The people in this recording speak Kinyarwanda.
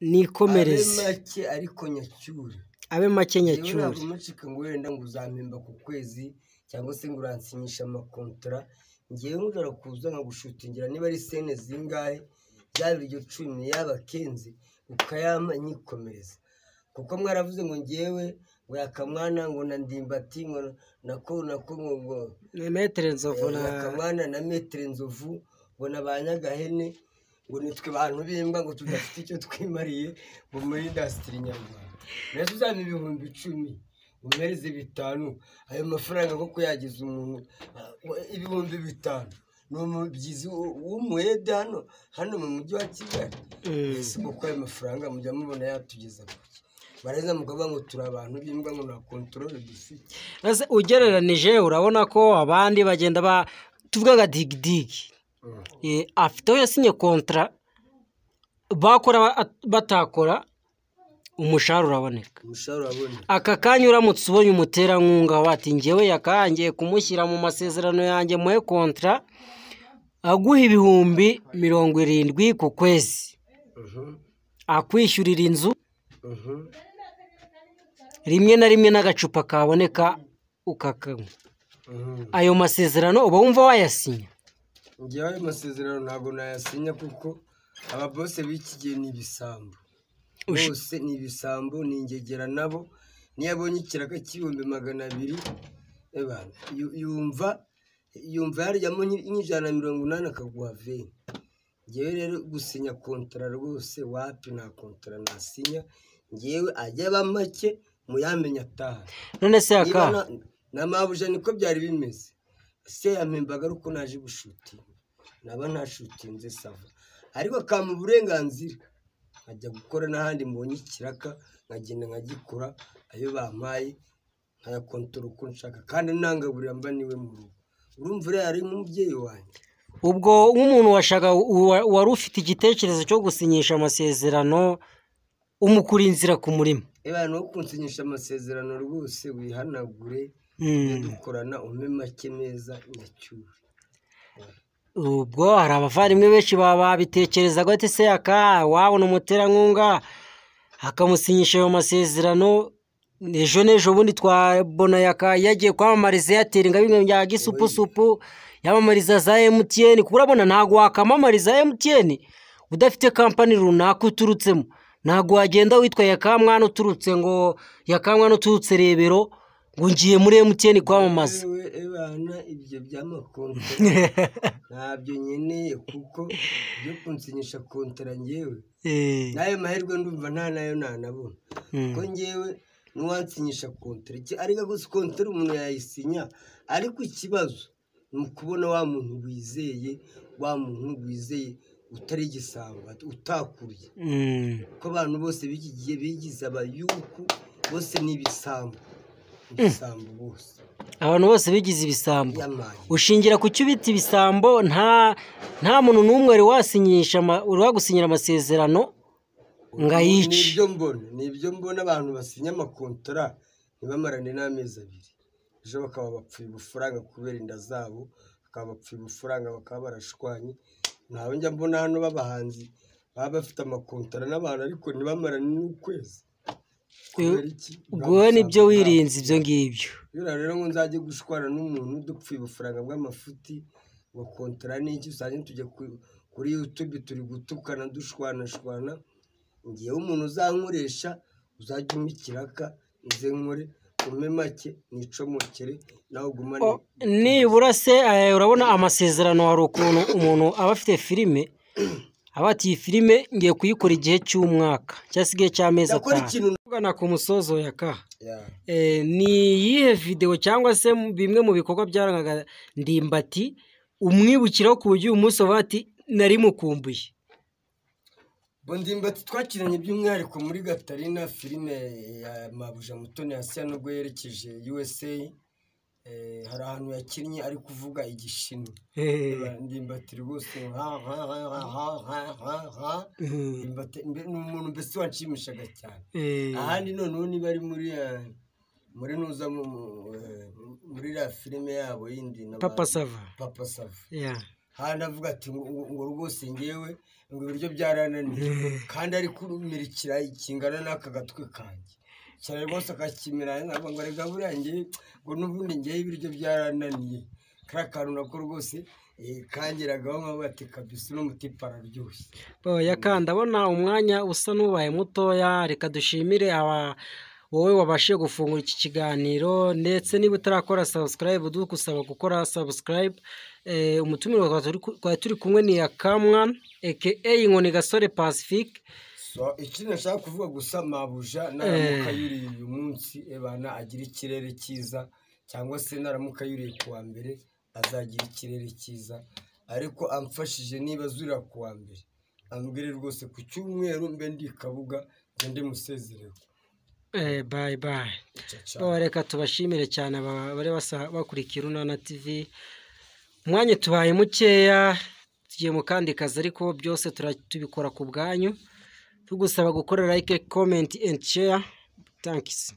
Nikomereze. Abe make ariko nyacyure. Abe make Njyewe nyacyure. Ntabwo mucika ngo wenda ngo uzampemba ku kwezi cyangwa se ngo uransinyisha amakontara. Ngewe nshobora kuza nkagushutingira niba ari sene zingahe, byaba iryo 10 yaba 15, ukayampa nyikomereza. Kuko mwaravuze ngo ngewe ngo Yakamwana ngo na Ndimbati ngo nako ngo Metere Nzovu na Yakamwana na Metere Nzovu ngo na ba Nyagahene ngo nitwe bantu b'imbwa ngo tudafite icyo twimariye ngo muri indasitiri nyarwanda. Mbese uzampa 10,000 umpereze 5, ayo mafaranga nko kuyagiza umuntu 5,000 ni umubyizi w'umuhede hano mu mujyi wa Kigali. Ese kuko ayo mafaranga mujya mubona yatugeza kuki? Bareza mukavuga ngo turi abantu b'imbwa ngo nta kontorore dufite. Ese ugereranije urabona ko abandi bagenda tuvuga Digidigi afite aho yasinye kontara, bakora batakora umushahara uraboneka. Aka kanya uramutse ubonye umuterankunga wati ngewe yakangiye kumushyira mu masezerano yanjye muhe kontara aguha 70,000 ku kwezi, akwishyurira inzu rimwe na rimwe n'agacupa kaboneka ukakanywa, ayo masezerano uba wumva wayasinya? Ngewe ayo masezerano ntabwo nayasinya kuko ababose b'iki gihe ni ibisambo. Bose ni ibisambo, ni ingegera nabo. Niyo abonye ikiraka cy'200,000 yumva yaryamo nk'180 akaguha 20. Ngewe rero gusinya kontara rwose wapi, nta kontara nasinya. Ngewe ajya aba make muyamenya ataha. None se aka na mabuja niko byari bimeze, se yampembaga ari uko naje gushutinga, naba ntashutinze sava, ariko akampa uburenganzira nkajya gukora n'ahandi mbonye ikiraka nkagenda nkagikora, ayo bampaye nkayakontora uko nshaka, kandi nangaburira mba niwe mu rugo. Urumva uriya ari nk'umubyeyi wanjye. Ubwo nk'umuntu washaka wari ufite igitekerezo cyo gusinyisha amasezerano umukura inzira ku murima. Abantu bo kunsinyisha amasezerano rwose wihanagure, dukorana umpe make meza nyacyure. Ubwo hari abavandimwe benshi babitekerezaga ati se aka wabona umuterankunga akamusinyisha ayo masezerano, ejo n'ejo bundi twabona yagiye kwamamariza Airtel nka bimwe bya gisupusupu, yamamariza za MTN. Kuko urabona ntabwo wakamamariza MTN udafite kampani runaka uturutsemo. Ntabwo wagenda witwa Yakamwana uturutse ngo Yakamwana uturutse Rebero ngo ngiye muri MTN kwamamaza. Ebana ibyo by'amakontara ntabyo nkeneye, kuko byo kunsinyisha kontara ngewe n'ayo mahirwe ndumva nta nayo nanabona, kuko ngewe n'uwansinyisha kontara ariko gusa kontara umuntu yayisinya, ariko ikibazo ni ukubona wa muntu wizeye, wa muntu wizeye utari igisambo, utakuriye. Kuko abantu bose b'iki gihe bigize abayuku, bose ni ibisambo. Ibisambo bose. Abantu bose bigize ibisambo. Ushingira ku cyo ubita ibisambo, nta muntu n'umwe wari wasinyisha wagusinyira amasezerano ngo ayice. Nibyo mbona abantu basinya amakontara ntibamarane n'amezi 2, ejo bakaba bapfuye ubufaranga kubera inda zabo, bakaba bapfuye ubufaranga, bakaba barashwanye. Ntawe njya mbona hano b'abahanzi baba bafite amakontara n'abantu ariko ntibamarane n'ukwezi. Ubwo nibyo wirinze ibyo ngibyo. Rero ngo nzajye gushwana n'umuntu dupfuye ubufaranga bw'amafuti ngo kontara n'iki, usanga tujya kuri YouTube turi gutukana dushwanashwana. Ngewe umuntu uzankoresha uzajya umpa ikiraka nze nkore, umpe make nicomokere nawe ugumane. Nibura se urabona amasezerano, hari ukuntu umuntu aba afite filime aba ati iyi filime ngiye kuyikora igihe cy'umwaka cyangwa se igihe cy'amezi 5. Tugana ku musozo Yaka, ni iyihe videwo cyangwa se bimwe mu bikorwa byarangaga Ndimbati umwibukiraho ku buryo uyu munsi uvuga ati nari mukumbuye? Ndimbati twakiranye by'umwihariko muri Gatarina, filime ya Mabuja Mutoni Asia nubwo yerekeje USA, hari ahantu yakinnye ari kuvuga igishinwa. Ndimbati rwose ni umuntu mbese wanshimishaga cyane. Ahandi noneho niba ari muri nuza muri la filime yabo yindi Papa Sava, Papa Sava, handi avuga ati ngo rwose ngewe ngo ibiryo byarananiye, kandi ari kurumira ikirayi kingana n'aka gatwe kanjye cyane rwose, akakimira ntabwo ngo reka buriya ngewe ngo n'ubundi ngewe ibiryo byarananiye. Kariya kantu nako rwose kangeragaho nkavuga ati kabisa uno mutipe araryoshye. Yaka, ndabona umwanya usa n'ubaye mutoya. Reka dushimire aba wowe wabashije gufungura iki kiganiro, ndetse niba utarakora subscribe, dugusaba gukora subscribe. Umutumirwa twari turi kumwe ni Yakamwana aka Inkoni Gasore Pacifique. So, ikindi nashaka kuvuga gusa, mabuja naramuka yuriye uyu munsi, ebana agira ikirere cyiza, cyangwa se naramuka yuriye ku wa mbere azagira ikirere cyiza. Ariko amfashije, niba azurira ku wa mbere, ambwire rwose ku cyumweru mbe ndi i Kabuga, ngende musezerewe. Bye bye. Ciao, ciao. Bo, reka tubashimire cyane bari bakurikiye Urunana TV. Umwanya tubaye mukeya, tugiye mu kandi kazi, ariko byose tubikora ku bwanyu, tugusaba gukora like, comment and share. Thanks.